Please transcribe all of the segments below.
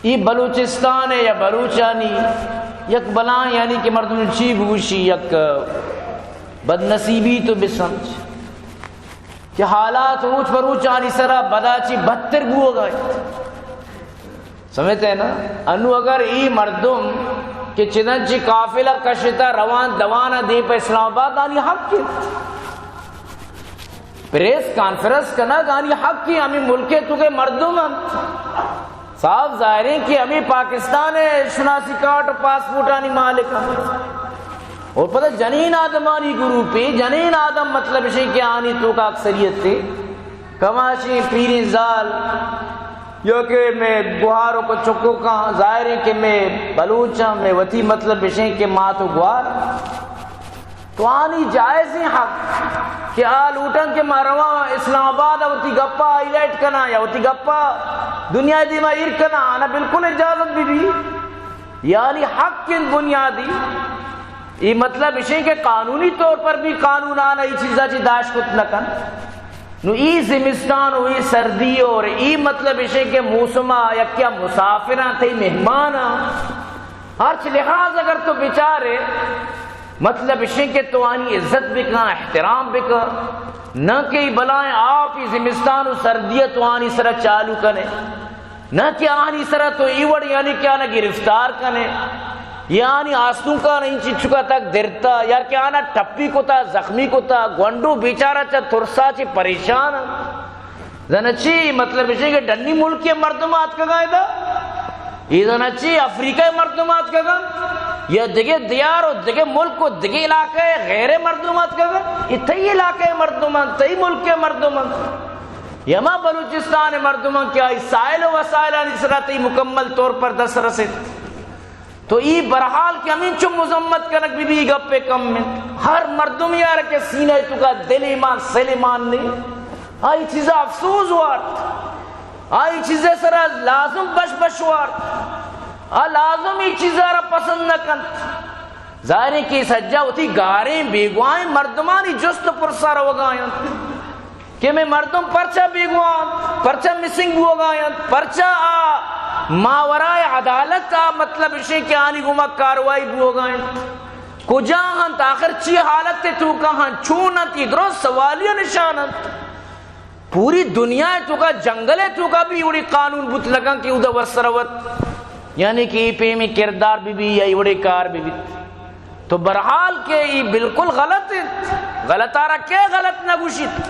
اے بلوچستان ءِ یا بلوچانی یک بلاہیں، یعنی کہ مردم چی بگوشی، یک بدنصیبی تو بسمجھ کہ حالات روچ بہ روچ آنی سرا بدا چی بدتر بوگا انت۔ سمجھتے ہیں نا؟ انو اگر اے مردم کہ چدن چی قافلہ کشتا روان دوانا دیم پہ اسلام آباد، آنی حق انت۔ پریس کانفرنس کنگ آنی حق انت، ہمے ملک ءِ توکا مردم انت۔ صاف ظاہر انت کہ ہمے پاکستان ءِ شناسی کارڈ و پاسپورٹانی مالک انت۔ اور پدا جنین آدمانی گروپے، جنین آدم مطلب اش انت کہ آنی توکا اکثریت ءِ کماشیں پیریں زال، یا کہ مئے گوہار و چکوکاں، ظاہر انت کہ مئے بلوچاں، مئے وتی مطلب اش انت کہ مات و گوہار۔ تو آنی جائزیں حق کہ آ لوٹن کہ ما رواں اسلام آباد ءَ وتی گپا ہائی لائٹ کناں یا وتی گپا دنیا ءِ دیما ایر کناں، آنا بالکل اجازت بہ بی، یعنی حق انت بنیادی۔ اے مطلب اش انت کہ قانونی طور پر بھی قانون آنا اے چیزا چی داشت کت نہ کنت۔ نو اے زمستان و اے سردی اور اے مطلب اش انت کہ موسما یکیا مسافراں، تئی مہماناں، ہرچ لحاظ اگر تو بچارے، مطلب اش انت کہ تو آنی عزت بکن، احترام بکن، نہ کہ اے بلاہیں آپ اے زمستان و سردی ءَ تو آنی سرا چالو کنے، نہ کہ آنی سرا تو اے وڑ یعنی کہ آنا گرفتار کنے، یا آنی آستونکاں انچی چکا تک درتا، یا کہ آنا ٹپی کتا، زخمی کتا، گونڈو بیچارہ چہ ترسا چہ پریشان انت۔ زاناں چی؟ مطلب اش انت کہ ڈنی ملک ءِ مردم آتکگاں ادا، اے زاناں چی؟ افریقہ ءِ مردم آتکگاں، یا دگہ دیار و دگہ ملک و دگہ علاقہ ءِ غیر مردم آتکگاں۔ اے تئی علاقہ ءِ مردم انت، تئی ملک ءِ مردم انت، یا ہما بلوچستان ءِ مردم انت کہ آئی سائل و وسائلانی سرا تئی مکمل طور پر دست رسیت۔ تو اے بہرحال کہ ہمینچو مذمت کنگ بہ بی، گپے کم انت۔ ہر مردم یار کہ سینہ ءِ توکا دل ایمان، سل ایمان نے، آئی چیزا افسوس وارت، آئی چیزے سرا لازم بش بش وارت، آ لازم اے چیزا را پسند نہ کنت۔ ظاہر انت کہ سجا وتی گاریں بیگواہیں مردمانی جست و پرسا روگا انت۔ کہ مئے مردم پرچا بیگواہ انت، پرچا مسنگ بوگا انت، پرچا آ ماورائے عدالت آ مطلب اش انت کہ آنی گوما کاروائی بوگا انت، کجا انت، آخر چی حالت ءِ توکا انت، چون انت، اے درست سوالیہ نشان انت۔ پوری دنیا ءِ توکا، جنگل ءِ توکا بھی اے وڑیں قانون بوت لگاں کہ اودا ورسرا وت، یعنی کہ اے پیمیں کردار بہ بی یا اے وڑیں کار بہ بیت۔ تو بہرحال کہ اے بالکل غلط انت۔ غلط ءَ را کئے غلط نہ گوشیت؟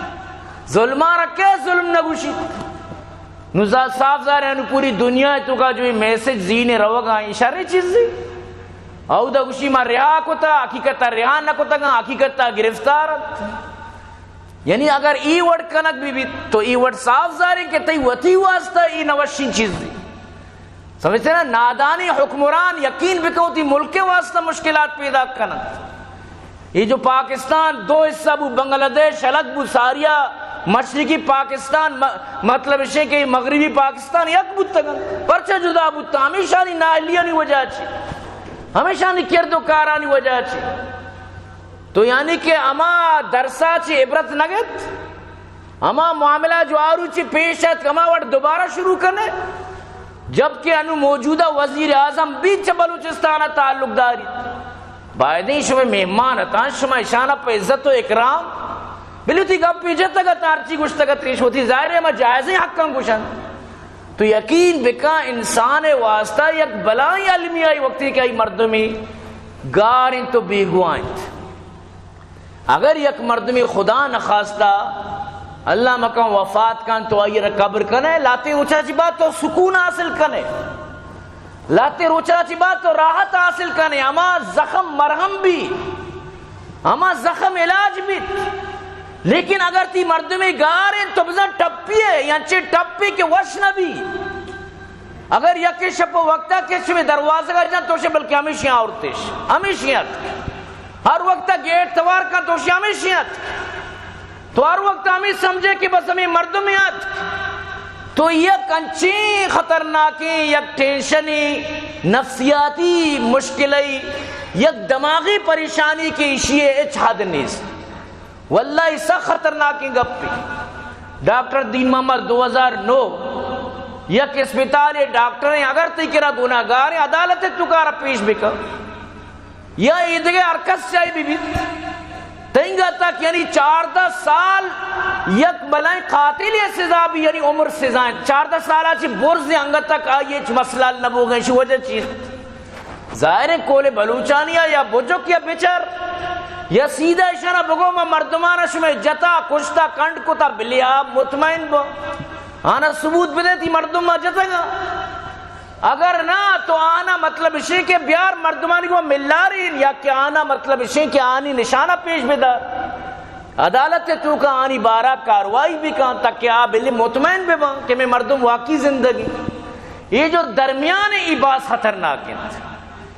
ظلم ءَ را کئے ظلم نہ گوشیت؟ نو زا-، صاف ظاہر انت، نو پوری دنیا ءِ توکا جو اے میسج زینے روگا انت، اے شریں چیزے۔ اودا گوشی ما رہا کتا، حقیقت ءَ رہا نہ کتگاں، حقیقت ءَ گرفتار انت۔ یعنی اگر اے وڑ کنگ بہ بیت تو اے وڑ صاف ظاہر انت کہ تئی وتی واسطہ اے نہ وشیں چیزے۔ سمجھتے نا؟ نادانیں حکمران یقین بکن وتی ملک ءِ واسطہ مشکلات پیدا کننت۔ اے جو پاکستان دو حصہ بو، بنگلہ دیش الگ بو، ساریا مشرقی پاکستان م-، مطلب اش انت کہ مغربی پاکستان یک بوتگ انت۔ پرچہ جدا بوتاں؟ ہمیشانی نااہلیانی وجہ چی؟ ہمیشانی کرد و کارانی وجہ چی؟ تو یعنی کہ ہما درسا چی عبرت نہ گپت؟ ہما معاملہ جو آ روچی پیش اتک، ہما وڑ دوبارہ شروع کنے؟ جبکہ انو موجودہ وزیر اعظم بیت چہ بلوچستان ءَ تعلق داری۔ بایدیں شمئے مہمان اتاں، شما اشانا پہ عزت و اکرام بلے وتی گپے جتگ ات، ہرچی گوشتگ ات، ایش وتی ظاہر ہے ہما جائزیں حقاں گوشنت۔ تو یقین بکن انسان ءِ واسطہ یک بلاہیں المیہ ءِ وقتی کہ آئی مردمے گار انت و بیگواہ انت۔ اگر یک مردمے خدا نخواستہ اللہ مکن وفات کن تو آئی را قبر کنے، لہتے روچا چی بعد تو سکون حاصل کنے، لہتے روچا چی بعد تو راحت حاصل کنے، ہما زخم مرہم بی، ہما زخم علاج بیت۔ لیکن اگر تی مردمے گار انت تو بزاں ٹپی ئے، انچیں ٹپی کہ وش نہ بی۔ اگر یکے شپ ءِ وقتا کہ شمے دروازگ ءَ جنت، تو شے بلکہ ہمیشی آورتش، ہمیشی ات۔ ہر وقتا گیٹ توار کن، تو شے ہمیشی ات۔ تو ہر وقت ہمیں سمجھے کہ بس ہمیں مردم ات۔ تو یک انچیں خطرناکیں، یک ٹینشنی، نفسیاتی مشکلی، یک دماغی پریشانی کہ ایشی ءِ ہچ حد نیست۔ واللہ اے سک خطرناکیں گپے۔ ڈاکٹر دین محمد دو ہزار نو یک اسپتالے ڈاکٹریں، اگر تئی کرا گناہگاریں، عدالت ءِ توکا آرا پیش بکن۔ یا ایدگہ ہر کس چاہے بہ بیت، تنیگا تک، یعنی چاردہ سال یک بلائیں قاتلے ءِ سزا بی، یعنی عمر سزا انت۔ چاردہ سالا چہ برز انگت تک آئی ہچ مسئلہ حل نہ بوگ ءَ، ایشی وجہ چی انت؟ ظاہر انت، قول بلوچانی ءَ یا بجک یا بچار، یا سیدھا ایشانا بگو، ما مردمانا شمئے جتا، کشتا، کنڈ کتا، بلے آ مطمئن بو، آنا ثبوت بدے تئی مردم ما جتگا۔ اگر نہ تو آنا مطلب اشیں کہ بیار مردمانی گو ملارین، یا کہ آنا مطلب اشیں کہ آنی نشانہ پیش بدار۔ عدالت ءِ توکا آنی بارا کاروائی بکن، تاکہ آ بلے مطمئن بباں کہ مئے مردم واقعی زندگی۔ اے جو درمیان ایں، اے باز خطرناک انت۔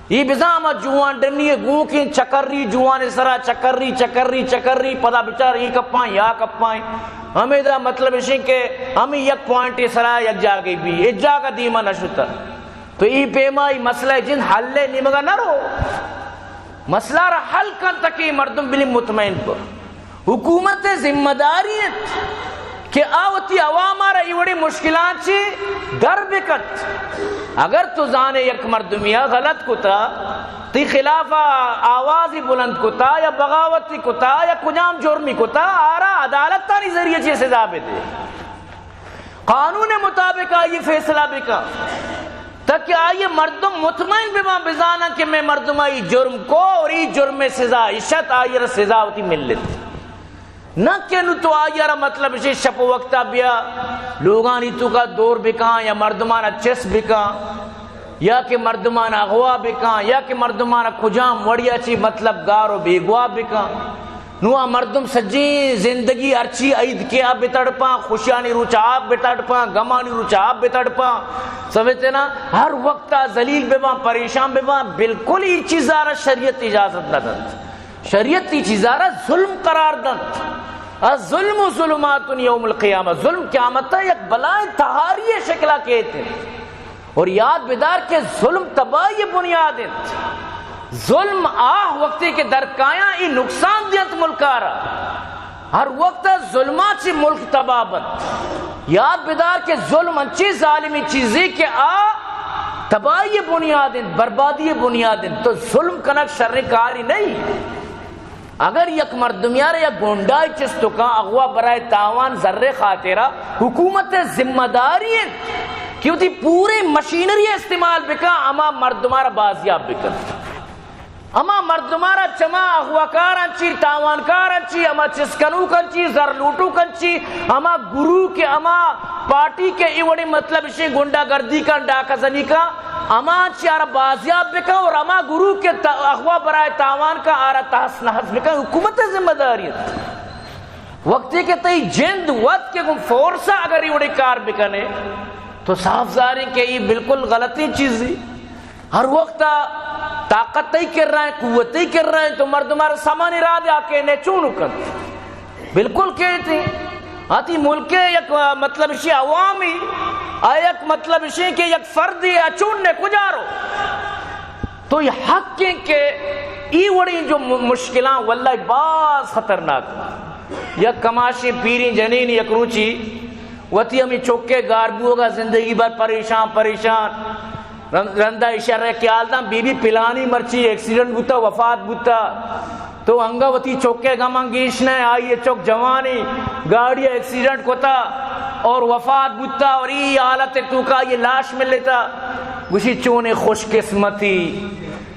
اے بزاں ہما جوان ڈنی ءِ گوکیں چکری، جوان ءِ سرا چکری، چکری، چکری، پدا بچار اے کپاں یا کپاں۔ ہمیدا مطلب اشیں کہ ہمے یک پوائنٹ ءِ سرا یک جاگہے بی، ہچ جاگہ دیما نہ شتہ۔ تو اے پیما اے مسئلہ جند حل ءِ نیمگا نہ رو۔ مسئلہ را حل کن تاکہ مردم بلے مطمئن بہ۔ حکومت ءِ ذمہ داری انت کہ آ وتی عوام ءَ را اے وڑیں مشکلاں چہ در بکنت۔ اگر تو زانے یک مردمے ءَ غلط کتا، تئی خلاف ءَ آوازے بلند کتا یا بغاوتے کتا یا کجام جرمے کتا، آرا عدالتانی ذریعہ چہ سزا بدے۔ قانون ءِ مطابق آئی فیصلہ بکن، تاکہ آئی مردم مطمئن بباں، بزاناں کہ مئے مردم آئی جرم کو اور اے جرم ءِ سزا اشت، آئی را سزا وتی ملت۔ نہ کہ نوں تو آئی را مطلب اشی شپ وقتا بیا لوگانی توکا دور بکاں یا مردمانا چست بکاں یا کہ مردمانا اغوا بکاں یا کہ مردمانا کجام وڑیا چی مطلب گار و بیگواہ بکاں۔ نوں آ مردم سجیں زندگی ہرچی عید کہ آ بتڑپاں، خوشیانی روچ آ بتڑپاں، غمانی روچ آ بتڑپاں۔ سمجھتے نا؟ ہر وقت آ ذلیل بباں، پریشان بباں، بالکل اے چیزا را شریعت اجازت نہ دنت۔ شریعت اے چیزا را ظلم قرار دنت۔ الظلم ظلمات یوم القیامہ، ظلم قیامت ءَ یک بلائیں تہاری ءِ شکلا کیت انت۔ اور یاد بدار کہ ظلم تباہی ءِ بنیاد انت۔ ظلم آ وقتے کہ در کایاں اے نقصان دینت ملک ءَ را۔ ہر وقت ظلم ءَ چہ ملک تباہ بنت۔ یاد بدار کہ ظلم انچیں ظالمیں چیزے کہ آ تباہی ءِ بنیاد انت، بربادی ءِ بنیاد انت۔ تو ظلم کنگ شریں کارے نہ انت۔ اگر یک مردمے ءَ را یک گونڈائے چست کن، اغوا برائے تاوان زر ءِ خاطرا، حکومت ءِ ذمہ داری انت کہ وتی پوریں مشینری ءَ استعمال بکن، ہما مردم ءَ را بازیاب بکن۔ ہما مردم ءَ را چما اغواکاراں چی، تاوانکاراں چی، ہما چست کنوکاں چی، زر لوٹوکاں چی، ہما گروہ کہ ہما پارٹی کہ اے وڑیں مطلب اشیں گنڈا گردی کن، ڈاکہ زنی کن، ہما چی آرا بازیاب بکن اور ہما گروہ کہ تا-، اغوا برائے تاوان کن، آرا تہس نہس بکن، حکومت ءِ ذمہ داری انت۔ وقتی کہ تئی جند وت کہ گوں فورس ءَ اگر اے وڑیں کار بکنے تو صاف ظاہر انت کہ اے بالکل غلطیں چیزے۔ ہر وقت طاقت تئی کرا انت، قوت تئی کرا انت، تو مردم ءَ را سمانی راہ دے آ کہ نے چون کنت۔ بالکل کیت۔ آ تئی ملک ءِ یک، آ، مطلب اشی عوامی، آ یک مطلب اشی کہ یک فردے آ چون نے کجا رو۔ تو اے حق انت کہ اے وڑیں جو م-، مشکلاں واللہ باز خطرناک۔ یک کماشیں پیریں جنین یک روچی وتی ہمے چک ءِ گار بوگ ءَ زندگی بھر پریشان، پریشان۔ رن-، رندا ایشی ءَ را خیال داں، بی بی پلانی مرچی ایکسیڈنٹ بوتا، وفات بوتا۔ تو انگا وتی چک ءِ غماں گیش نہ، آئی ءِ چک جوانی گاڑی ءَ ایکسیڈنٹ کتا اور وفات بوتا اور اے حالت ءِ توکا آئی ءِ لاش ملتا۔ گوشی چونیں خوش قسمتی،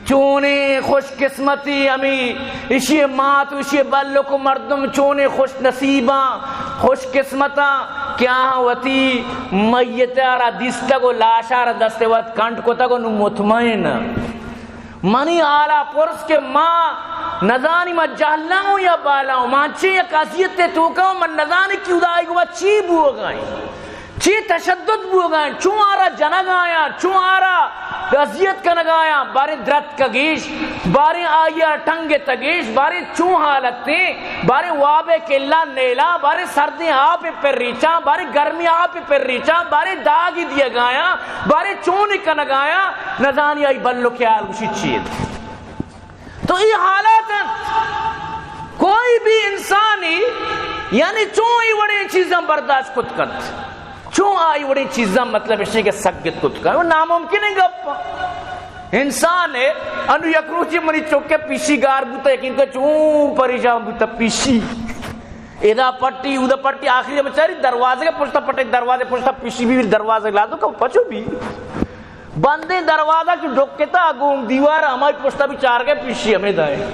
چونیں خوش قسمتی ہمے اشی ءِ مات و اشی ءِ بلک و مردم، چونیں خوش نصیباں، خوش قسمتاں کہ آہاں وتی میت ءَ را دیستگ و لاش ءَ را دست ءِ وت کنٹ کتگ و نوں مطمئن۔ منی حالا پرس کہ ما نزانی ما جہلاں یا بالاں، ما انچیں یک اذیت ءِ توکا، من نزانی کہ ہدائی گوا چی بوگا انت۔ چی تشدد بوگا انت، چون آرا جنگا آیاں، چون آرا اذیت کنگا آیاں، باریں درتکگیش، باریں آئی ءَ ٹنگتگیش، باریں چون حالتیں، باریں واب ءِ کلاں نیلاں، باریں سردیں آپ ءَ پر ریچاں، باریں گرمیں آپ ءَ پر ریچاں، باریں داگی دیگا آیاں، باریں چون کنگا آیاں، نزانی آئی بلک ءِ حال گوشی چی انت۔ تو اے حالات انت۔ کوئی بھی انسانی یعنی چون اے وڑیں چیزاں برداشت کت کنت۔ چون آئی وڑیں چیزاں مطلب اشی کہ سگت کت کن، وہ ناممکنیں گپ۔ انسان ہے، انو یک روچی منی چوکے پیشی گار بوتا، یقین کن چون پریشان بوتا پیشی۔ ادا پٹی، ادا پٹی، آخری بچاری دروازے کے پشتا پٹے، دروازے پشتا پیشی بھی، دروازے لا دو کہ پچو بھی۔ بندیں دروازہ چو ڈکتا، گوں دیوار ہمائی پشتا بھی چار گئے پیشی ہمیں دائیں۔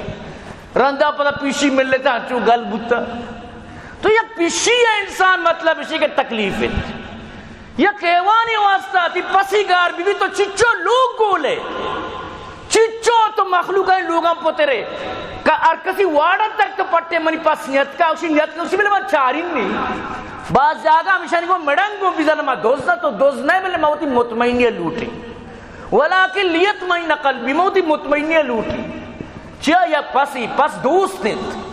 رندا پدا پیشی ملتا، چو گل بوتا۔ تو یک پیشی ہے انسان، مطلب اشی کہ تکلیف ہے۔ یک حیوانی واسطہ تی پسی گار بی بی تو چچو لوگ گولے۔ چچو تو مخلوق ہے لوگاں پترے۔ کہ ہر کسی واڑا تک تو پٹے منی پس نیت کا، اسی نیت کا، اسی بلے من چارین نہیں۔ بعض جاگہ ہمیشہ نہیں کو مڑنگ کو بزن ما دوزہ تو دوز نہیں بلے ما ہوتی مطمئنی لوٹی۔ ولکن لیطمئن قلبی، ما ہوتی مطمئنی لوٹی۔ چیا یا پسی، پس دوست انت۔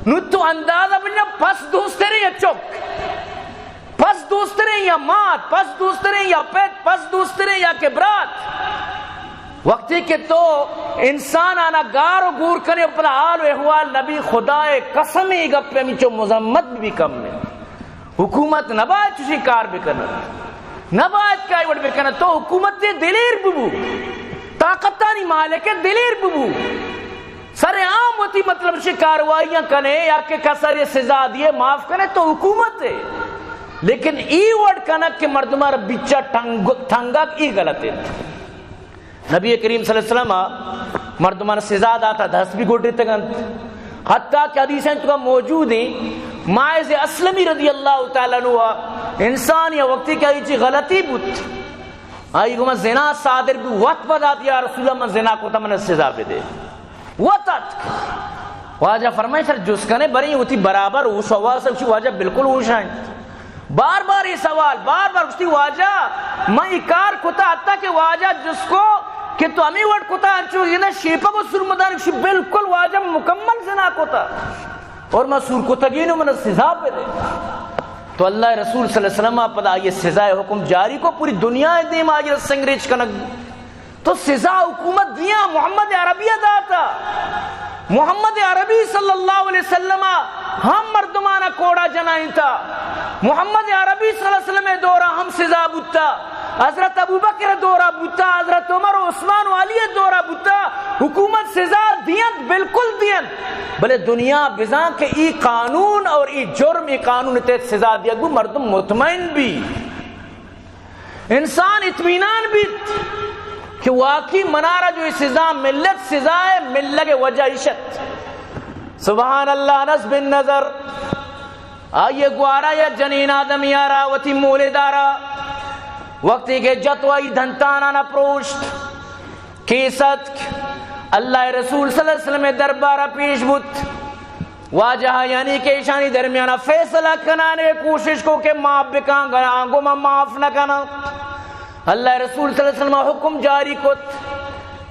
نو تو اندازہ بنا پس دوست رہے یا چک۔ پس دوستریں یا مات، پس دوستریں یا پت، پس دوستریں یا کہ برات۔ وقتی کہ تو انسان آنا گار و گور کنے، پدا حال و احوال نبی، خدائے قسم، ای گپ ہمینچو مذمت بھی کم ہے۔ حکومت نباید چشیں کار بکنت، نباید کہ آئی وڑ بکنت۔ تو حکومت دلیر ببو، طاقتانی مالک دلیر ببو۔ سر عام وتی مطلب شی کاروائیاں کنے یا کہ کسر سزا دیے معاف کنے تو حکومت ہے، لیکن ای وڑ کنک کہ مردمار بچا ٹنگ، ٹنگک ای غلط ہے۔ نبی کریم صلی اللہ علیہ وسلم مردمان سزا داتا دست بھی گڈتگنت، حتیٰ کہ حدیث ہیں تو موجود ہیں، ماعز اسلمی رضی اللہ تعالیٰ عنہ انسان یا وقتی کہ ای چی غلطی بوت، آئی گما زنا صادر بو، وت بدات یا رسول اللہ من زنا کوتا من سزا بدے۔ وت اتک۔ واجہ فرمائے سر جس کنے بریں وتی برابر ہوش و حواس، واجہ بالکل ہوش آئیں۔ بار بار یہ سوال، بار بار گشتی واجہ من یہ کار کتا، حتیٰ کہ واجہ جس کو کہ تو ہمیں وٹ کتا انچو یہ نہ شیپک و سرمدان، گشتی بالکل واجہ مکمل زنا کتا اور من سور کتگین و من سزا بدے۔ تو اللہ رسول صلی اللہ علیہ وسلم پدا یہ سزا حکم جاری کو، پوری دنیا دیم آجر سنگریچ کنگ۔ تو سزا حکومت دیاں، محمد عربی ءَ داتا۔ محمد عربی صلی اللہ علیہ وسلم ءَ ہم مردمانا کوڑا جنائینتا۔ محمد عربی صلی اللہ علیہ وسلم ءِ دورا ہم سزا بوتا۔ حضرت ابوبکر ءِ دورا بوتا، حضرت عمر و عثمان و علی ءِ دورا بوتا۔ حکومت سزا دینت، بالکل دینت۔ بلے دنیا بزاں کہ ای قانون اور ای جرم، ای قانون تحت سزا دیگ بو، مردم مطمئن بی۔ انسان اطمینان بیت کہ واقعی منارا جو سزا ملت، سزا ءِ ملگ ءِ وجہ ایشت۔ سبحان اللہ، انس بن نضر، آئی گوارا یا جنین آدمی آرا وتی مولدارا وقتی کہ جت و آئی دنتانانا پروشت، کیس اتک، اللہ رسول صلی اللہ علیہ وسلم دربارا پیش بوت۔ واجہ یعنی کہ ایشانی درمیانا فیصلہ کنانے کوشش کو کہ معاف بکاں، گڑا آنگو ما معاف نہ کناں۔ اللہ رسول صلی اللہ علیہ وسلم حکم جاری کت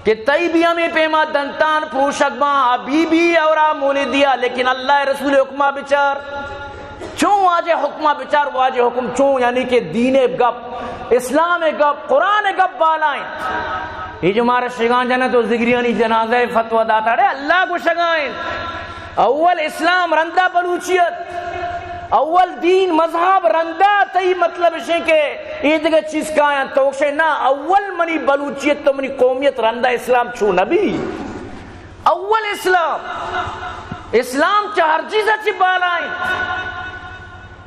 کہ تئی بھی ہمیں پیما دنتان پروشگ باں، آ بی بی اور آ مولدیا، لیکن اللہ رسول حکمہ بچار۔ چون واجہ حکمہ بچار، واجہ حکم چون، یعنی کہ دین گپ، اسلام گپ، قرآن گپ بالائیں۔ یہ جو مارا شگان جانا تو ذگریانی جنازہ فتویٰ داتا، اڑے اللہ کو شگائیں۔ اول اسلام رندا بلوچیت، اول دین مذہب رندا تئی مطلب شے کہ یہ دیگہ چیز کایاں تو شے نا، اول منی بلوچیت تو منی قومیت رندا اسلام چو نبی۔ اول اسلام، اسلام چہ ہر چیز چی بالائیں۔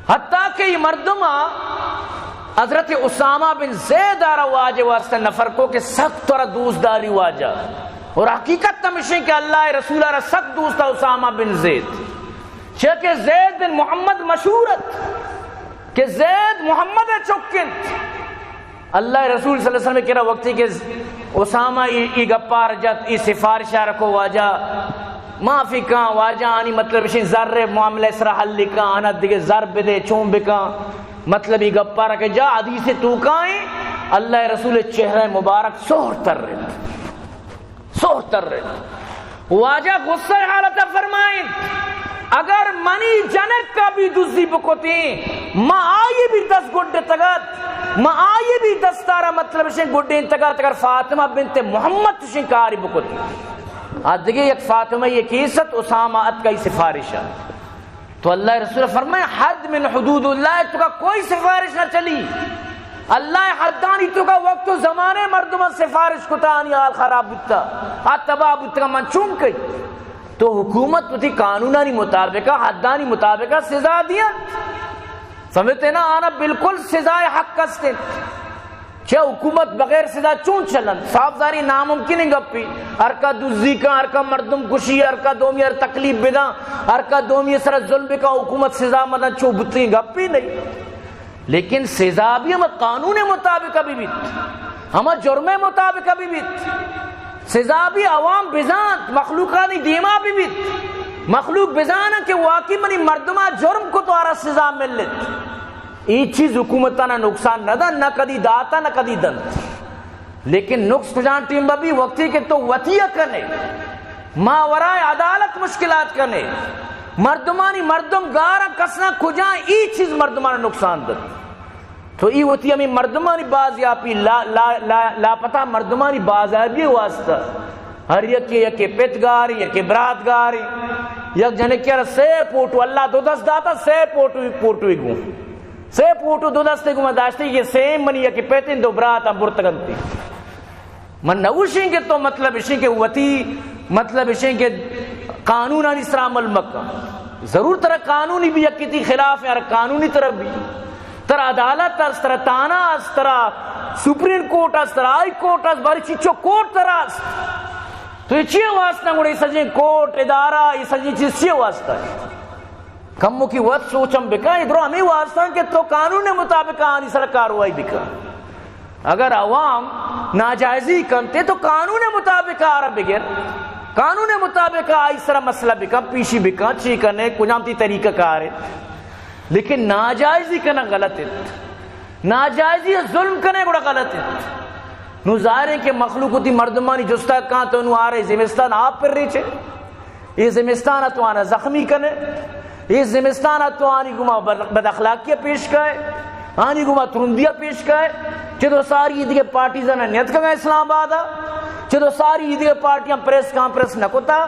حتیٰ کہ یہ مردم حضرت اسامہ بن زید آرا واجہ واسطہ نفر کو کہ سخت ترا دوست داری واجہ۔ اور حقیقت ہمشیں کہ اللہ رسول آرا سخت دوست اسامہ بن زید۔ چہ کہ زید بن محمد مشہور ات کہ زید محمد چکن۔ اللہ رسول صلی اللہ علیہ وسلم کرا وقتی کہ اسامہ ای، ای گپار جت، ای سفارشار کو واجہ معافی کاں، واجہ آنی مطلب اشیں زر معاملہ سرا حل کاں، آنا دیگہ زر بدے، چون بکاں، مطلب ای گپار کہ جا حدیث توکائیں، اللہ رسول چہرہ مبارک سہر تر رہت۔ سہر ترت۔ واجہ غصہ حالت فرمائیں، اگر منی جنک کا بھی دزی بکتیں، ما آئی بھی دست گڈ تگت، ما آئی بھی دستارا مطلب شیں گڈیں تگت، اگر فاطمہ بنت محمد شیں کاری بکتیں۔ آ دگہ یک فاطمہ یہ کیست اسامہ ات کئی سفارش ات۔ تو اللہ رسول فرمائے، حد من حدود اللہ توکا کوئی سفارش نہ چلی۔ اللہ حدانی توکا وقت و زمانے مردم سفارش کتا، آنی حال خراب بوتا، آ تباہ بوتا، من چون کئی؟ تو حکومت وتی قانونانی مطابقہ، حدانی مطابقہ سزا دیت۔ سمجھتے نا؟ آنا بالکل سزائے حق است انت۔ چہ حکومت بغیر سزا چون چلنت؟ صاف ظاہری ناممکن گپی۔ ہر کا دزی کا، ہر کا مردم کشی، ہر کا دومی ہر تکلیف بدا، ہر کا دومی سر ظلم بکا، حکومت سزا مدن، چو بوتیں گپی نہیں۔ لیکن سزا بھی ہم قانون مطابق بھی بیت، ہم جرم مطابق بھی بیت۔ سزا بھی عوام بزانت، مخلوقانی دیما بھی بیت، مخلوق بزانن کہ واقعی منی مردما جرم کو تو آرا سزا ملت۔ ای چیز حکومتانا نقصان نہ دن، نہ کدی داتا، نہ کدی دن۔ لیکن نقص کجان ٹیم بھی وقتی کہ تو وتی کنے، ما ورائے عدالت مشکلات کنے، مردمانی مردم گارا کسنا کجان ای چیز مردمانا نقصان دن۔ تو ای وتی ہمیں مردمانی بازیابی، لا-، لا-، لا-، لاپتہ مردمانی بازیابی واسطہ ہر یکے، یکے پت گاری، یکے برات گاری، یک جنکے را سے پوٹو، اللہ دو دست داتا، سے پوٹو، پوٹوی گوں، سے پوٹو دو دستے گوں داشتے کہ سیم منی یکے پتیں، دو برات ہم برتگنتی۔ من نہ گوشیں کہ تو مطلب اشیں کہ وتی، مطلب اشیں کہ قانونانی سرا عمل مکن۔ ضرور ترا قانونی بھی یکی تی خلاف ہے، ہر قانونی طرف بھی۔ ترا عدالت است، ترا تانا است، ترا سپریم کورٹ است، ترا ہائی کورٹ است، باری چیچو کورٹ ترا است۔ تو یہ چیئے واسطہ گوڑے سجیں کورٹ، ادارہ، یہ سجیں چیز چیئے واسطہ ہے؟ کموکی وت سوچم بکن، ادرو ہمیں واسطہ کہ تو قانون مطابق آنی سر کاروائی بکن۔ اگر عوام ناجائزی کنتے تو قانون مطابق آرا بگر، قانون مطابق آئی سر مسئلہ بکن، پیشی بکن، چی کنے، کجام تی طریقہ کارے۔ لیکن ناجائزی کنا غلط ہے، ناجائزی ظلم کنے گڑا غلط ہے۔ نو ظاہر ہے کہ مخلوق تی مردمانی جستا کان تو نو آرے زمستان آپ پر ریچے۔ اے زمستان ء تو آنا زخمی کنے، اے زمستان ء تو آنی گما بد، بد اخلاقی پیش کائے، آنی گما ترندی پیش کائے۔ چدو ساری ایدگہ پارٹی زانا نیتکگا اسلام آباد ء، چدو ساری ایدگہ پارٹیاں پریس کانفرنس نہ کتا،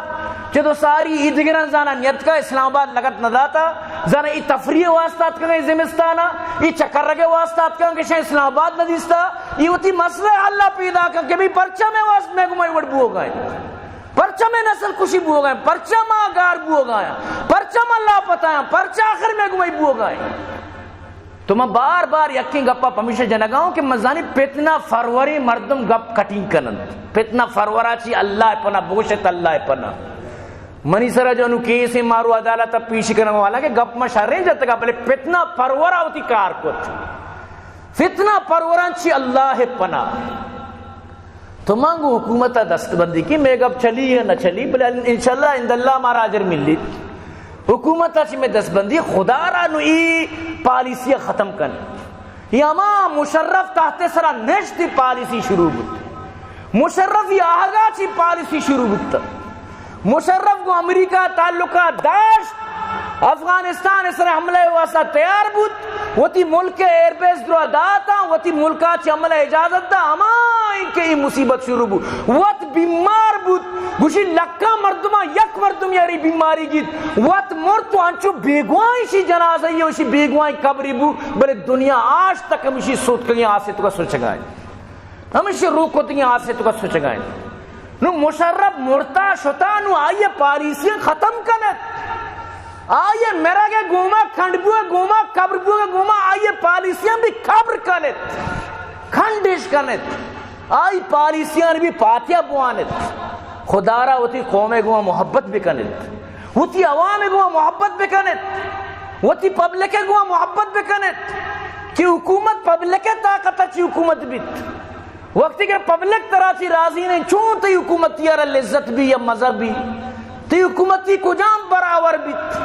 چدو ساری ایدگراں زانا نیتکا اسلام آباد لگت نہ داتا، زانا ای تفریح واسطہ اتکگا ای زمستان ء، ای چکرگے واسطہ اتکگا کہ شاہ اسلام آباد نہ دیستا، ای وتی مسئلہ حل پیدا کن کہ بھئی پرچہ میں واسطہ میں گما وڑ بوگا ہے۔ پرچا میں نسل کشی بوگا ہیں، پرچا ما گار بوگا ہیں، پرچا ما لاپتا ہیں، پرچا آخر میں گمائی بوگا ہیں۔ تو من بار بار یکیں گپا پمیشہ جنگا ہوں کہ من زانی فتنہ فروریں مردم گپ کٹنگ کنن۔ فتنہ فرورا چی اللہ پناہ، بگوشت اللہ پناہ۔ منی سرا جو انو کیس مارو عدالت پیش کنن والا کہ گپ ما شریں جتگا، بلے فتنہ فرورا ہوتی کار کت۔ فتنہ پروران چی اللہ پناہ۔ تو من گوں حکومت ء دست بندی کی، مے گپ چلی یا نہ چلی، بلے انشاءاللہ عند اللہ مارا اجر ملیت۔ حکومت ء چی مے دست بندی، خدا را نو ای پالیسی ختم کن۔ یہ ہما مشرف تحت سرا نشت پالیسی شروع بوت۔ مشرف یہ آہگا چی پالیسی شروع بوت۔ مشرف گوں امریکہ تعلقات داشت، افغانستان ء سر حملہ ء واسطہ تیار بوت، وتی ملک ء ایئر بیس درا داتاں، وتی ملک ء چہ حملہ اجازت دا، ہما انکہ اے مصیبت شروع بوت۔ وت بیمار بوت، گوشی لکاں مردماں یک مردم یاری بیماری گیت، وت مرت و انچو بیگواہ ایشی جنازہ ء ایشی بیگواہ قبری بو، بلے دنیا آج تک ہمیشی سوتکگیں آسے تو کا سوچگائیں۔ ہمیشی روک کتگیں آسے تو کا سوچگائیں۔ نو مشرف مرتا شتا، نو آئی پالیسیاں ختم کنت۔ آئی مرگ گوما، کھنڈ بو گوما، قبر بو گوما، آئی پالیسیاں بھی قبر کنت، کھنڈش کنت۔ آئی پالیسیاں بھی پاتیا بوانت۔ خدا را وتی قوم گوما محبت بکنت، وتی عوام گوما محبت بکنت، وتی پبلک گوما محبت بکنت کہ حکومت پبلک طاقت چی حکومت بیت۔ وقتی کہ پبلک ترا چی راضی نہیں، چون تئی حکومتی را لذت بھی یا مزہ بھی؟ تئی حکومتی کجام برابر بیت؟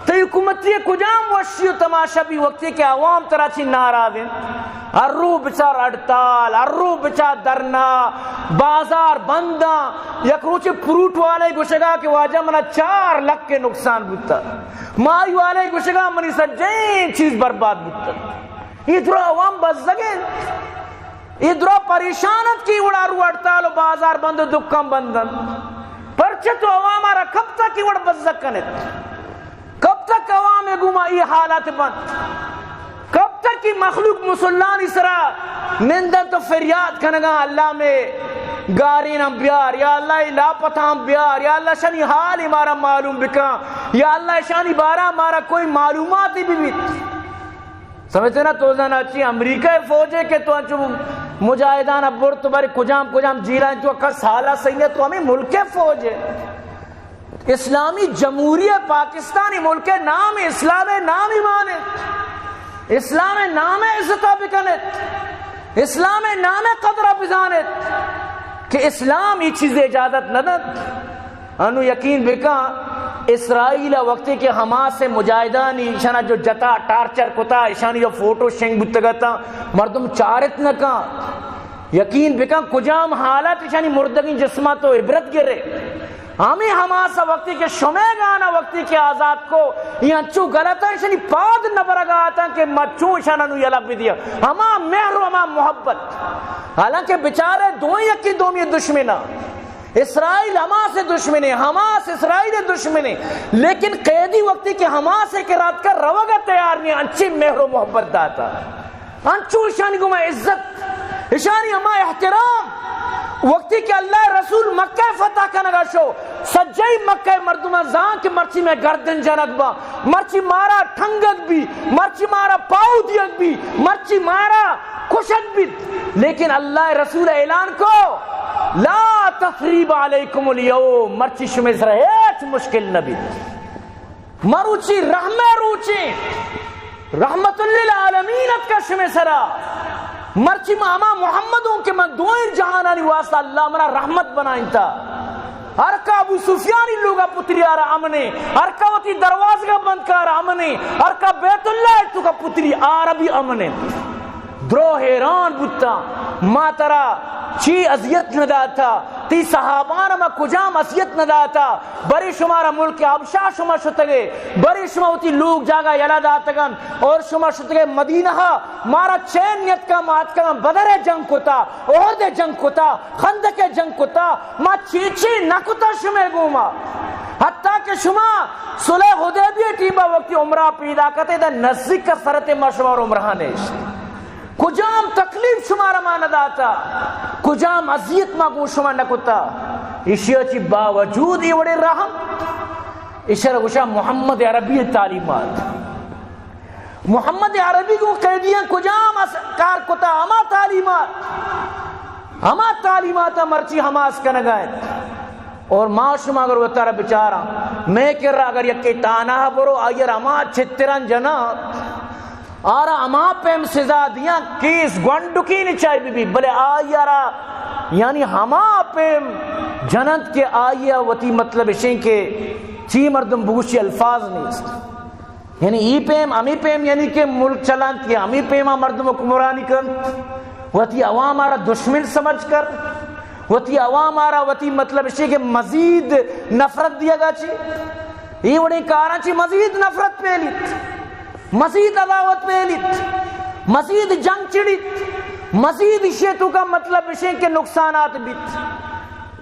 تئی حکومتی کجام وشی و تماشا بھی؟ وقتی کہ عوام ترا چی ناراض انت، ہر رو بچار ہڑتال، ہر رو بچار دھرنا، بازار بنداں۔ یک روچے فروٹ والے گوشگا کہ واجہ منا چار لکھ کے نقصان بوتا، ماہی والے گوشگا منی سجیں چیز برباد بوتا۔ یہ درا عوام بزگ انت۔ اے درا پریشان انت کہ وڑا رو ہڑتال و بازار بند و دکان بند انت۔ پرچہ تو عوام را کپتا کہ وڑ بزگ کنت؟ کپت تک عوام گوما ای حالت بنت؟ کب تک ای مخلوق مسلمانی سرا نندنت و فریاد کنگا، اللہ میں گارین ہم بیار، یا اللہ ای لاپتہ ہم بیار، یا اللہ شانی حال مارا معلوم بکن، یا اللہ شانی بارہ مارا کوئی معلوماتی ببیت؟ سمجھتے نا؟ تو زانا چی امریکہ فوج ہے کہ تو انچو مجاہدان برت بر کجام کجام جیلان تو کس حالا صحیح ہے، تو ہمیں ملک فوج ہے۔ اسلامی جمہوریہ پاکستانی ملک نام اسلام نام ایمان ہے۔ اسلام نام عزت بکنت، اسلام نام قدر بزانت کہ اسلام ای چیز اجازت نہ دنت۔ انو یقین بکن، اسرائیل وقتی کہ حماس مجاہدانی ایشانا جو جتا ٹارچر کتا، ایشانی جو فوٹو شنگ بوتگتا، مردم چارت نکا۔ یقین بکن، کجام حالت ایشانی مردگین جسماں تو عبرت گرے۔ ہمیں حماس وقتی کہ شمے گانا وقتی کہ آزاد کو، یہ انچو غلط ہے، ایشانی پاد نبرگا آتا کہ مچو ایشانا نو یلا بدیا۔ ہما مہر و ہما محبت۔ حالانکہ بیچارے دوئیں یکی دومی دشمنا۔ اسرائیل حماس دشمنے، حماس اسرائیل دشمنے، لیکن قیدی وقتی کہ حماس کے رات کا روگا تیار نہیں، انچی مہر و محبت داتا، انچو اشانی گما عزت، اشانی ہما احترام۔ وقتی کہ اللہ رسول مکہ فتح کنگا شو، سجئی مکہ مردمان زان کہ مرچی میں گردن جنگ با، مرچی مارا ٹھنگگ بی، مرچی مارا پاؤ دیگ بی، مرچی مارا کشگ بیت، لیکن اللہ رسول اعلان کو، لا تثریب علیکم الیوم، مرچی شمے سرا ہیچ مشکل نہ بیت۔ مروچی رحمہ روچیں، رحمت للعالمین اتکا شمے سرا۔ مرچی ما ہما محمدوں کہ من دوئیں جہانانی واسطہ اللہ منا رحمت بنائنتا۔ ہر کا ابو سفیانی لوگا پتری آرا امنے، ہر کا وتی دروازگا بند کارا امنے، ہر کا بیت اللہ تو کا پتری آرا بھی امنے۔ درو حیران بوتاں، ما ترا چی اذیت نہ داتا، تی صحابان ما کجام اذیت نہ داتا، برے شمارا ملک حبشہ شما شتگے، برے شما وتی لوگ جاگہ یلا داتگن اور شما شتگے مدینہ، مارا چین نیتکا، ما اتکگاں بدر جنگ کتا، احد جنگ کتا، خندق جنگ کتا، ما چی چی نہ کتا شمے گوما، حتی کہ شما صلح حدیبیہ ٹیما وقتی عمرہ پیدا کتے، دا نزدیک سرت ما شما عمرہ نیش۔ کجام تکلیف شمارا ما نہ داتا، کجام اذیت ما گوں شما نہ کتا۔ ایشی چی باوجود اے وڑے رحم، ایشرا گوشا محمد عربی تعلیمات۔ محمد عربی گوں قیدیاں کجام اس-، کار کتا؟ ہما تعلیمات، ہما تعلیمات مرچی حماس کنگا انت۔ اور ما شما اگر وتارا بچاراں، میں کرا اگر یکے تانہ برو، آئی ء را ہما چتران جناں، آرا ہما پیم سزا دیاں، کیس گونڈکی نچائی بی بی، بلے آئی ء را یعنی ہما پیم جننت کہ آئی ء وتی مطلب اشیں کہ چی مردم بگوشی الفاظ نیست۔ یعنی ای پیم، ہمی پیم، یعنی کہ ملک چلانت کہ ہمی پیما مردم حکمرانی کنت، وتی عوام آرا دشمن سمجھ کر، وتی عوام آرا وتی مطلب اشی کہ مزید نفرت دیگا چی، ای وڑیں کاراں چی مزید نفرت پیلیت، مزید عداوت پیلیت، مزید جنگ چڑیت، مزید اشی تو کا مطلب اشی کہ نقصانات بیت۔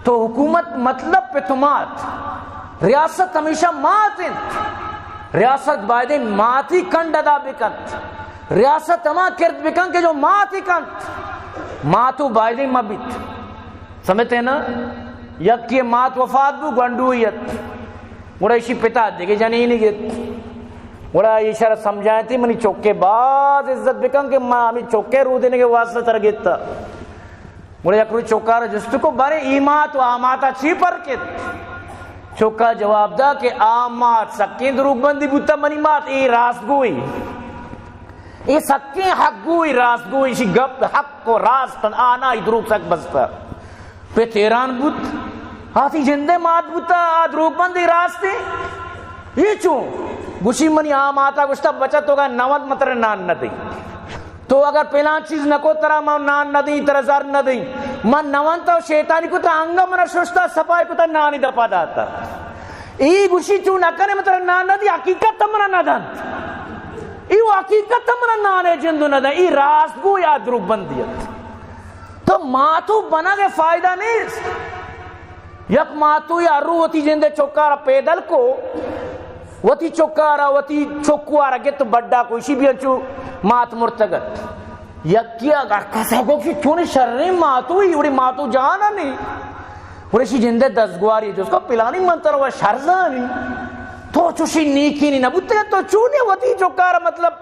تو حکومت مطلب پہ تو مات۔ ریاست ہمیشہ مات انت۔ ریاست بایدیں ماتی کنڈ ادا بکنت۔ ریاست ہما کرد بکن کہ جو ماتی کنت۔ ماتو بایدیں مبیت۔ سمجھتے ہیں نا؟ یکی مات وفات بو، گونڈوی ات۔ گڑا ایشی پتا دگہ جنینی گت۔ گڑا ایشرا سمجھائیں تھی، منی چوکے باز عزت بکن کہ ما ہمیں چوکے رو دینے کے واسطہ تر گتا۔ گڑا یک روچ چکار جست کو، بارے ای مات و آ ماتا چی فرق ات؟ چکا جواب دا کہ آ مات سکیں دروگ بندی بوتا، منی مات ای راست گوئی، ای سکیں حق گوئی، راست گوئی، اشی گپ حق و راست انت، آ نا ای دروگ سک بستا۔ پت حیران بوت، آتی جندے مات بوتا، آ دروگ بندی راستے؟ ای چون؟ گوشی منی آ ماتا گوشتا، بچہ تو کا نوت متر نان نہ دئی۔ تو اگر پلان چیز نہ کو، ترا من نان نہ دیں، ترا زر نہ دیں۔ من نونتا و شیطانی کو، ترا انگا منا ششتا، صفائی کو، ترا نانی دپا داتا۔ ای گوشی چون نہ کنے، من ترا نان نہ دی، حقیقت منا نہ دنت۔ ای و حقیقت منا نانے جندو نہ دن۔ ای راست گو یا دروگ بندی ات۔ تو ماتو بنگ فائدہ نیست۔ یک ماتو یا رو وتی جندے چکارا پیدل کو، وتی چکارا، وتی چکوارا گت بڈا کو، اشی بھی انچو مات مرتگ ات۔ یکی اگر کسا گو کہ چونی شریں ماتوئی، وڑی ماتو جان نی۔ وڑی اشی جندے دزگواری جس کو پلانی من تر و شر زانی۔ تو چوشی نیکی نی نبوتے، تو چونی وتی چکارا مطلب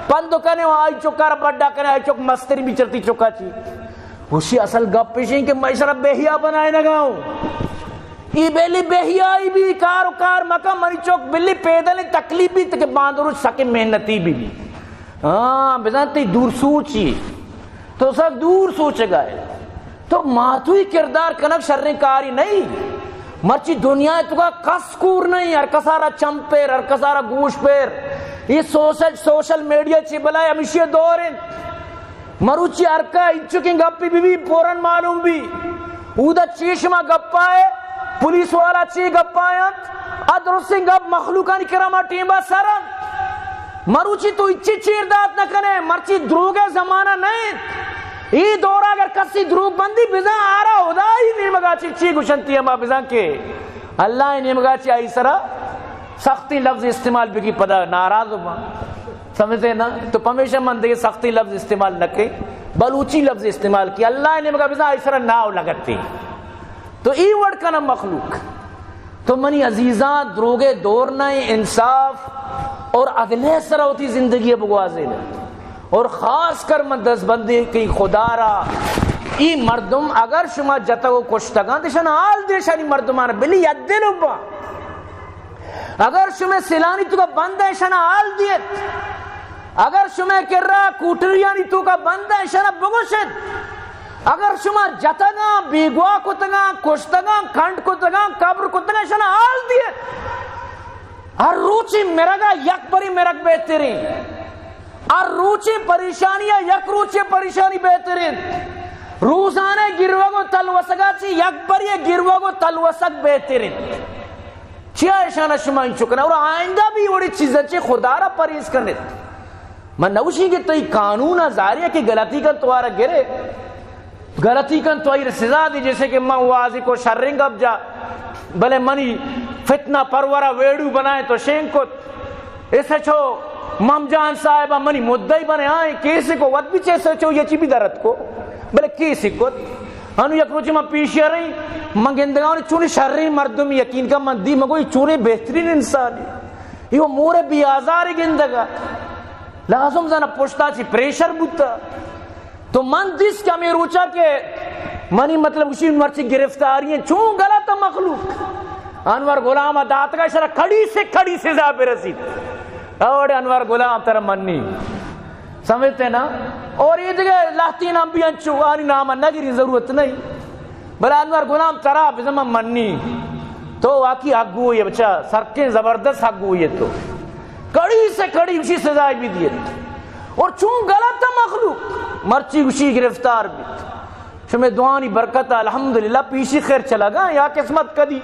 پند کنے و آئی چکارا بڈا کنے، آئی چک مستری بھی چرتی چکا چی۔ وشی اصل گپ پیشیں کہ میں سر بہیا بنائے نگاؤں۔ ای بلی بہیائی بھی کار و کار مکن، منی چک بلی پیدل تکلیف بھی تک باندرو سک محنتی بھی بھی۔ ہاں، بزن تی دور سوچی۔ تو سک دور سوچ گئے۔ تو ماتوئی کردار کنک شریں کاری نہیں۔ مرچی دنیا تو کا کس کور نہیں، ہر کسارا چم پیر، ہر کسارا گوش پیر۔ یہ سوشل، سوشل میڈیا چی بلائے ہمیشی دور ہیں۔ مروچی ہرکا انچکیں گپی بی بی پورن معلوم بی۔ اودا چی شما گپائے، پولیس والا چی گپائے انت، ا درستیں گپ مخلوقانی کرا ما ٹیمبا سر انت۔ مروچی تو اچی چیر دات نہ کنے، مرچی دروگ زمانہ نہ انت۔ ای دورا اگر کسی دروگ بندی بزاں آرا ہدائی نیمگا چی چی گشنتی ہما بزاں کہ اللہ نیمگا چی آئی سرا سختی لفظ استعمال بگی پدا ناراض ہو۔ سمجھتے نا؟ تو پمیشہ من دیگہ سختی لفظ استعمال نہ کئی، بلوچی لفظ استعمال کی۔ اللہ نیمگا بزاں آئی سرا ناو لگتے۔ تو ای وڑ کنا مخلوق۔ تو منی عزیزاں، دروگے دور نہ، انصاف اور عدلے سرا وتی زندگی بگوازے نا۔ اور خاص کر من دست بندی کی خدا را، ای مردم اگر شما جتگ و کشتگاں، دشن حال دیشانی مردمان بلی یدے لبا۔ اگر شمئے سلانی توکا بند ء، اشانا حال دیت۔ اگر شمئے کرا کوٹریانی توکا بند ء، اشانا بگوشت۔ اگر شما جتگاں، بیگواہ کتگاں، کشتگاں، کنڈ کتگاں، قبر کتگاں، اشانا حال دیت۔ ہر روچی مرگا یک بری مرگ بہترین۔ ہر روچی پریشانی ء یک روچی پریشانی بہترین۔ روزانہ گروگ و تلوسگا چی یک بری گروگ و تلوسگ بہترین۔ چیا اشانا شما انچو کنا؟ اور آئندہ بھی وڑی چیزاں چی خدا را پرہیز کنیت۔ من نوشی کہ تئی قانون ء ظاہر ہے کہ غلطی کن تو آرا گرے، غلطی کن تو آئی سزا دی، جیسے کہ من واضح کو شریں گپ جا، بلے منی فتنہ پرورا ویڈیو بنائے تو شین کت۔ ایس ایچ او مم جان صاحب منی مدعی بنے آئیں، کیس کو وت بھی ایس ایچ او یہ چی بھی درت کو، بلے کیس کت۔ انو یک روچ من پیشی رہی، من گندگاں چونی شریں مردم یقین کا من دی، مگو یہ چونی بہترین انسانی۔ یہ مور بی آزار گندگا۔ لازم زن پشتا چی پریشر بوتا۔ تو من دیس کہ ہمیں روچا کہ منی مطلب اسی مرچی گرفتاری ہیں، چون غلط مخلوق۔ انور غلام داتگا شرا کڑی سے کڑی سزا برسیت۔ اور انور غلام تر منی۔ سمجھتے نا؟ اور یہ دیگه لہتین ہم بھی انچو، آنی نام نگری ضرورت نہیں۔ بلے انور غلام ترا بزم منی۔ تو واقعی حق گوئی ہے بچا، سرکیں زبردست حق گوئی ہے تو۔ کڑی سے کڑی اسی سزا بھی دیت۔ اور چون غلط مخلوق مرچی اسی گرفتار بیت۔ شمے دعانی برکت الحمدللہ پیشی خیر چلا گا یا قسمت کدی۔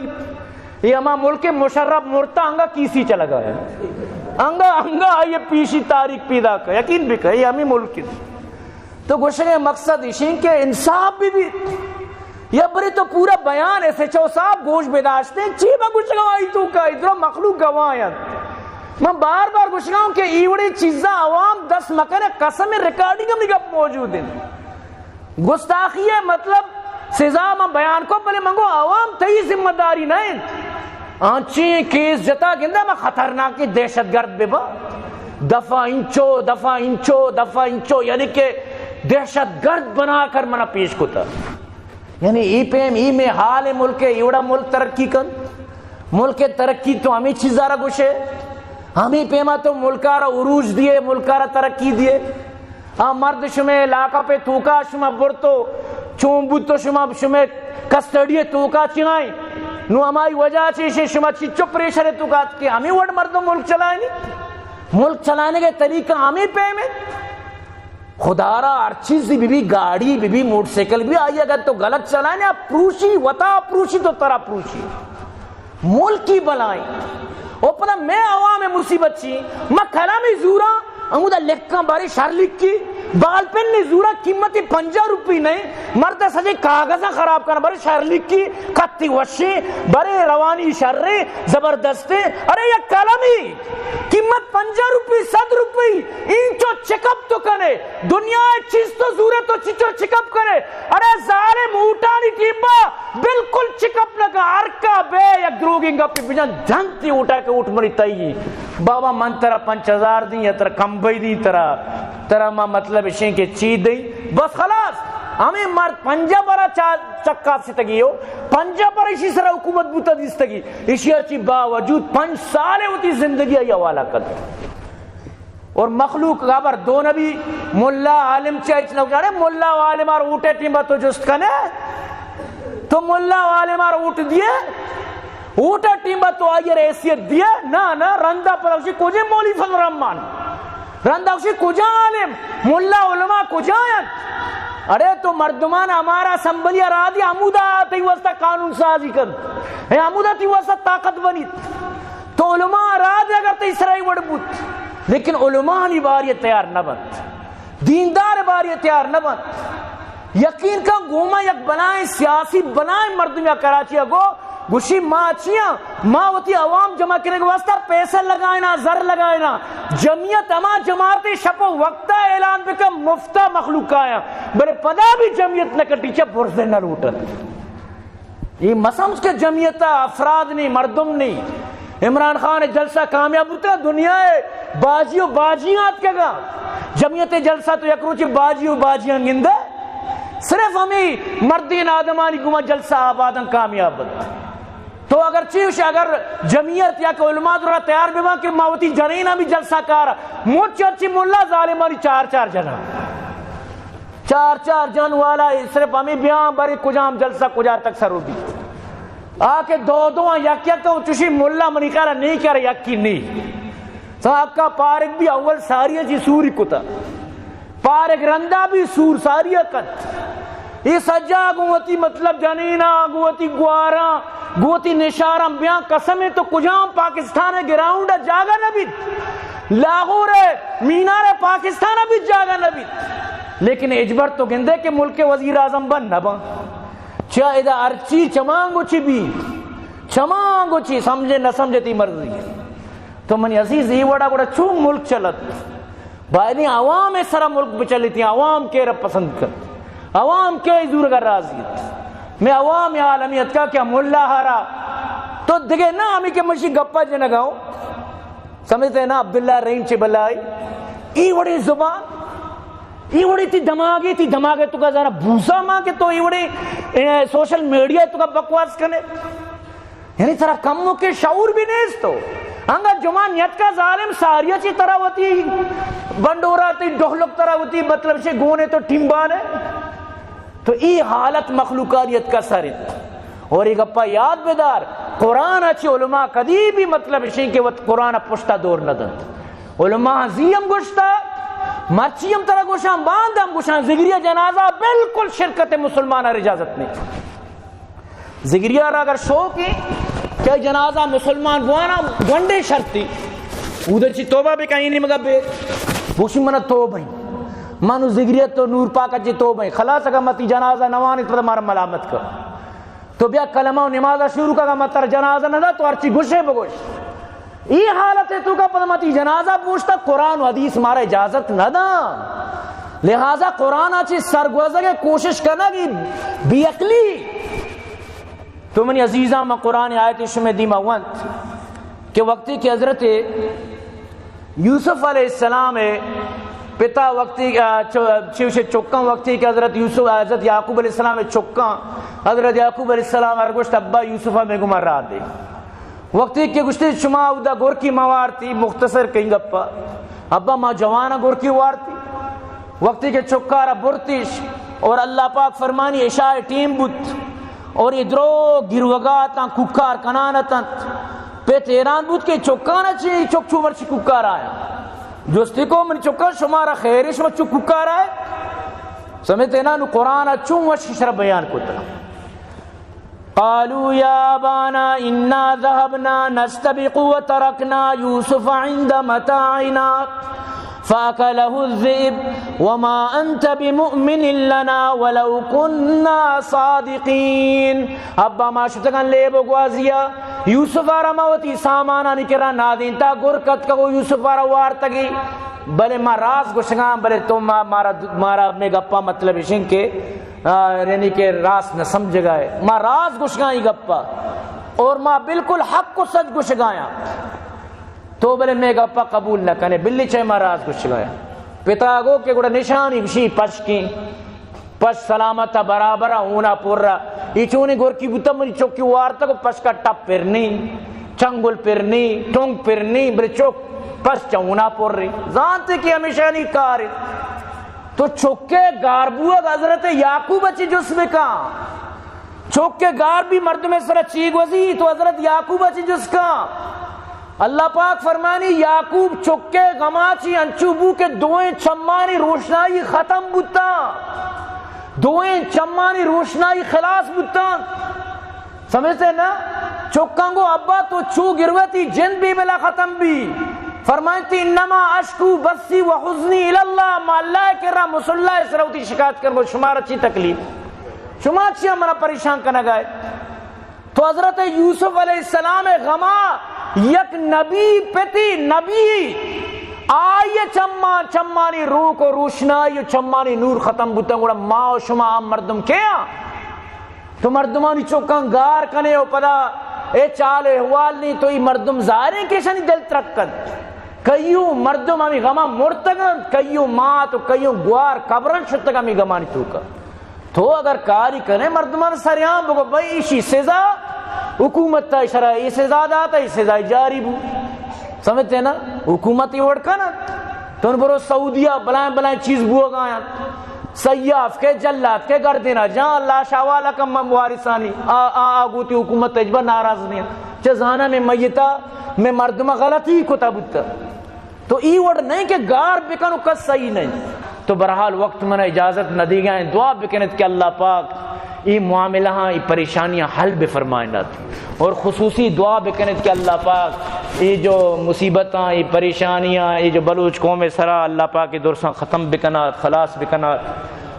یہ ہما ملک مشرف مرتا انگا کیسی چلا گا ہے۔ انگا، انگا یہ پیشی تاریخ پیدا کا، یقین بکا، یہ ہمیں ملک ہے۔ تو گوشگ ء مقصد ایشیں کہ انصاف بھی بیت۔ یا برے تو پورا بیان ایس ایچ او صاحب گوش بداشتیں، چی ما گوشگا آئی تو کا ادرو مخلوق گواہ انت۔ من بار بار گوشگا ہوں کہ ای وڑیں چیزاں عوام دست مکنے، قسم ریکارڈنگ ہم گپ موجود ہیں۔ گستاخی ہے مطلب سزا من بیان کو، بلے من گو عوام تئی ذمہ داری نہ انت۔ آنچیں کیس جتا گندہ ما خطرناکیں دہشت گرد بہ با۔ دفعہ انچو، دفعہ انچو، دفعہ انچو، یعنی کہ دہشت گرد بنا کر منا پیش کتا۔ یعنی ای پیم، ای میں حال ملک ہے، ایوڑا ملک ترقی کن۔ ملک ترقی تو ہمیں چیزا را گوشے۔ ہمیں پیما تو ملکا را عروج دیے، ملکا را ترقی دیے۔ آ مرد شمے لاکا پہ توکا شما برتو، چون بوتو شما، شمے کسٹڈی توکا چنائیں۔ نو ہمائی وجہ چیشے شما چچو پریشر توکا کہ ہمیں وڈ مردم ملک چلائنی۔ ملک چلانے کے طریقہ ہمیں پیم ہے۔ خدا را ہر چیزی بی بی، گاڑی بی بی، موٹر سائیکل بی، آئی اگر تو غلط چلائنے، آ پروشی، وتا پروشی تو ترا پروشی۔ ملکی بلائیں۔ او پدا میں عوام مصیبت چی، ما کلمی زورا، ہمودا لکھاں، بارے شر لکھی، بال پن نے زورا قیمت پنجاہ روپی نہیں، مرد سجے کاغذاں خراب کرنا، بارے شر لکھی، کتی وشیں، بارے روانی شریں، زبردستیں۔ ارے یک قلمی قیمت پنجاہ روپی، صد روپی، اینچو چیک اپ تو کنے، دنیا ءِ چیز تو زورے تو چچو چیک اپ کنے۔ ارے ظالم، اوٹانی ٹیمبا بالکل چیک اپ نہ کن، ہر کا بے یک دروگیں گپے بجن، جنتی اوٹا کہ اوٹ منی تئی۔ بابا من ترا پنچ ہزار دیں یا ترا کمبئی دیں، ترا، ترا ما مطلب اشیں کہ چی دیں، بس خلاص۔ ہمیں مرد پنجاہ برا چا-، چکا ستگی ہو، پنجاہ برا اشی سرا حکومت بوتا دیستگی، اشی ہرچی باوجود پنچ سال وتی زندگی آئی حوالہ کت۔ اور مخلوق خبر دو نبی، ملا عالم چا ہچ نہ گوشاں۔ ارے ملا و عالم آر اوٹے ٹیمبا تو جست کنے، تو ملا و عالم آر اوٹ دیے، اوٹے ٹیمبا تو آئی ءَ حیثیت دیے؟ نہ، نہ، رندا پدا گوشی کجے مولوی فضل الرحمان؟ رندا گوشی کجا عالم؟ ملا علماء کجا انت؟ ارے تو مردمان ہمارا اسمبلی ءَ راہ دی، ہمودا تئی واسطہ قانون سازی کنت، اے ہمودا تئی واسطہ طاقت بنیت۔ تو علماء راہ دے اگر تئی سرا اے وڑ بوت، لیکن علماء نی باری تیار نہ بنت، دیندار باری تیار نہ بنت۔ یقین کن گوما یک بلائیں سیاسی بلائیں مردم یا کراچی ءَ گو گوشی ما چیاں، ما وتی عوام جمع کنگ واسطہ پیسہ لگائنا، زر لگائنا۔ جمعیت ہما جماعت شپ و وقتا اعلان بکن مفتا مخلوق آیاں، بلے پدا بھی جمعیت نہ کٹی چہ برز نہ لوٹت۔ اے مسمز کہ جمعیت ءَ افراد نی، مردم نی۔ عمران خان ءِ جلسہ کامیاب بوتگ، دنیا ءِ باجی و باجی آتکگاں۔ جمعیت ءِ جلسہ تو یک روچے باجی و باجیاں گندے، صرف ہمیں مردین آدمانی گوما جلسہ آباداں کامیاب بنت۔ تو اگر چی وش، اگر جمعیت یا کہ علماء درا تیار بباں کہ ما وتی جنیناں بھی جلسہ کار، مچ ہرچی ملا ظالمانی چار چار جناں۔ چار چار جن والا صرف ہمیں بیاں، بری کجام جلسہ کجا تک سرو بی۔ آ کہ دو دو آں، یک یک آں، چوشی ملا منی خیال ءَ نہیں کر، یکی نہیں۔ ساکا پارک بھی اول ساری چی سوری کتا۔ پارک رندا بھی سور ساری کت۔ اے سجا گوں وتی مطلب جنینا، گوں وتی گوارا، گوں وتی نشارا بیاں۔ قسم تو کجام پاکستان ءِ گراؤنڈ ءَ جاگہ نہ بیت۔ لاہور ءِ مینار پاکستان ءَ بھی جاگہ نہ بیت، لیکن ہچبر تو گندے کہ ملک ءِ وزیر اعظم بن نہ باں۔ چیا ادا ہرچی چمانگو چی بی، چمانگو چی سمجھے نہ سمجھے تئی مرضی۔ تو منی عزیز، اے وڑا گڑا چون ملک چلت؟ بایدیں عوام ءِ سرا ملک بچلیتیں، عوام کئے را پسند کنت، عوام کئے زورگا راضی انت۔ مئے عوام ءِ حال ہمے اتکا کہ ملا ہارا تو دگہ نہ ہمے کہ مشی گپا جنگا ہوں۔ سمجھتے ہیں نا، عبداللہ رحیم چے بلائی، ای وڑیں زبان، ای وڑیں تی دماغے، تی دماغے تو کا زانا بوسا ماں کہ تو ای وڑیں، اے، سوشل میڈیا تو کا بکواس کنے۔ یعنی ترا کم کے شعور بھی نیست ہو۔ انگا جمعہ نیت کا ظالم ساریا چی ترا وتی بنڈورا تی ڈہلک ترا وتی مطلب سے گونے تو ٹیمبانے۔ تو ای حالت مخلوقانیت کا سر انت۔ اور ای گپا یاد بدار، قرآن ءَ چہ علماء کدی بھی مطلب اشیں کہ وت قرآن ءَ پشتا دور نہ دنت۔ علماء زی ہم گوشتا، مرچی ہم ترا گوشاں، باند ہم گوشاں، ذگری ءِ جنازہ بالکل شرکت مسلمان ءَ اجازت نہیں۔ ذگری ءَ را اگر شوق ہے کہ جنازہ مسلمان بوانا، گونڈے شرطی، اودر چی توبہ بکن، اینی مگا بے، گوشی منا توبہ ہیں۔ منو ذگری ءَ تو نور پاک ءَ چی توبہ ہیں۔ خلاص اگر متی جنازہ نوانی تو مارا ملامت کر۔ تو بیا کلمہ و نماز شروع کر، اگر متر جنازہ نہ دا تو ہرچی گوشے بگوش۔ ای حالت تو کا پد متی جنازہ پوشتا، قرآن و حدیث مارا اجازت نہ دا۔ لہذا قرآن ءَ چی سرگوزگ ءِ کوشش کنگ ای بے عقلی۔ تو منی عزیزاں، من قرآن آیت شمے دیما ونت کہ وقتی کہ حضرت یوسف علیہ السلام ءِ پتا وقتی، آ، چو-، چوشے چکاں وقتی کہ حضرت یوسف، حضرت یعقوب علیہ السلام ءِ چکاں، حضرت یعقوب علیہ السلام ءَ گوشت، ابا یوسف ءَ مے گما راہ دے۔ وقتی کہ گوشتے شما اودا گورکی ما وارتی، مختصر کئی گپا، ابا ما جوانا گورکی وارتی۔ وقتی کہ چکارا برتیش اور اللہ پاک فرمانی عشاء ٹیم بوت اور ادرو گروگا تاں کوکار کنان اتنت، پت حیران بوت کہ چکانا چی، چک چو مرچی کوکار آیا۔ جستی کو من چکا شمارا خیر، شما چو کوکار آئے؟ سمجھتے نا، نو قرآن چون وش شر بیان کتا۔ قالوا يا أبانا إنا ذهبنا نستبق وتركنا يوسف عند متاعنا فأكله الذئب وما أنت بمؤمن لنا ولو كنا صادقين۔ ابا ما شتگاں لیب و گوازیا، یوسف ءَ را ما وتی سامانانی کرا نادینتا، گر کتکگ و یوسف ءَ را وارتگی، بلے ما راز گوشگاں، بلے تو ما، مارا، مارا مے گپا مطلب اشیں کہ، آ، یعنی کہ راست نہ سمجھگا ئے۔ ما راز گوشگاں ای گپا، اور ما بالکل حق و سچ گوشگایاں۔ تو بلے مے گپا قبول نہ کنے، بلی چے ما راز گوشگایا۔ پتا گو کہ گڑا نشانی گشی پشکیں، پش سلامت ءَ برابر ءَ ہونا پر ءَ۔ ای چونی گورکی بوتا منی چکی وارتگ و پشکا ٹپ پر نی، چنگل پر نی، ٹنگ پر نی، بلے چک پش چہ ہونا پر ری۔ زانتے کہ ہمیشانی کار۔ تو چکے گار بوگ حضرت یعقوب ءَ چی جست بکاں؟ چک کہ گار بی مردمے سرا چی گوزی، تو حضرت یعقوب ءَ چی جست کاں؟ اللہ پاک فرمانی، یعقوب چک ءِ غما چی انچو بو کہ دوئیں چمانی روشنائی ختم بوتاں، دوئیں چمانی روشنائی خلاص بوتاں۔ سمجھتے نا؟ چکاں گو ابا تو چو گروے، تی جند بے بلا ختم بی۔ فرمائیتی، انما اشکو بثی و حزنی الی اللہ، ما اللہ ءِ کرا مصلی ءِ سرا وتی شکایت کن گو شمارا چی تکلیف؟ شما چیا منا پریشان کنگا ئے؟ تو حضرت یوسف علیہ السلام ءِ غما، یک نبی پتی، نبی، آئی چمان، چمانی روک و روشنائی و چمانی نور ختم بوتن، گڑا ما و شما عام مردم کے آں؟ تو مردمانی چکاں گار کنے و پدا اے چال و احوال نی، تو ای مردم ظاہریں کہ اشانی دل ترک انت۔ کئیوں مردم ہمے غما مرتگ انت، کئیوں مات و کئیوں گوار قبران شتگ ہمے غمانی توکا۔ تو اگر کاری کنے مردمان سریان بگو، بھئی ایشی سزا، حکومت تا اشرا ای سزا داتا، ای سزا جاری بو۔ سمجھتے نا؟ حکومت ای وڑ کنت۔ تو برو سعودیہ بلائیں بلائیں چیز بوگا انت۔ سیاف کے جلات کے گردینا جان لاش حوالہ کم من وارثانی۔ آ، آ، آ گوتی حکومت اجبا ناراض نہیں۔ چہ زانا میں میتا، میں مردم غلطی کتا بوتا۔ تو ای وڑ نہیں کہ گار بکن و کس صحیح نہیں۔ تو بہرحال وقت من اجازت نہ دیگا ہیں۔ دعا بکنت کہ اللہ پاک ای معاملہ ہاں، ای پریشانیاں حل بفرمائنت۔ اور خصوصی دعا بکنت کہ اللہ پاک ای جو مصیبتاں، ای پریشانیاں، ای جو بلوچ قوم سرا اللہ پاک ای درساں ختم بکنات، خلاص بکنات۔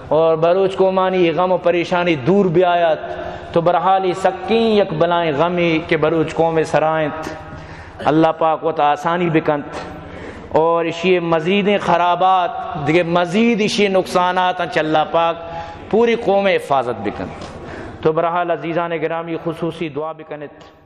اور بلوچ قومانی غم و پریشانی دور بیایات۔ تو بہرحال ای سکیں یک بلائیں غمی کہ بلوچ قوم سرا انت۔ اللہ پاک وت آسانی بکنت اور اشی مزیدیں خرابات، دگہ مزید اشی نقصانات انچ اللہ پاک پوری قوم حفاظت بکنت۔ تو بہرحال عزیزان گرامی خصوصی دعا بکنت۔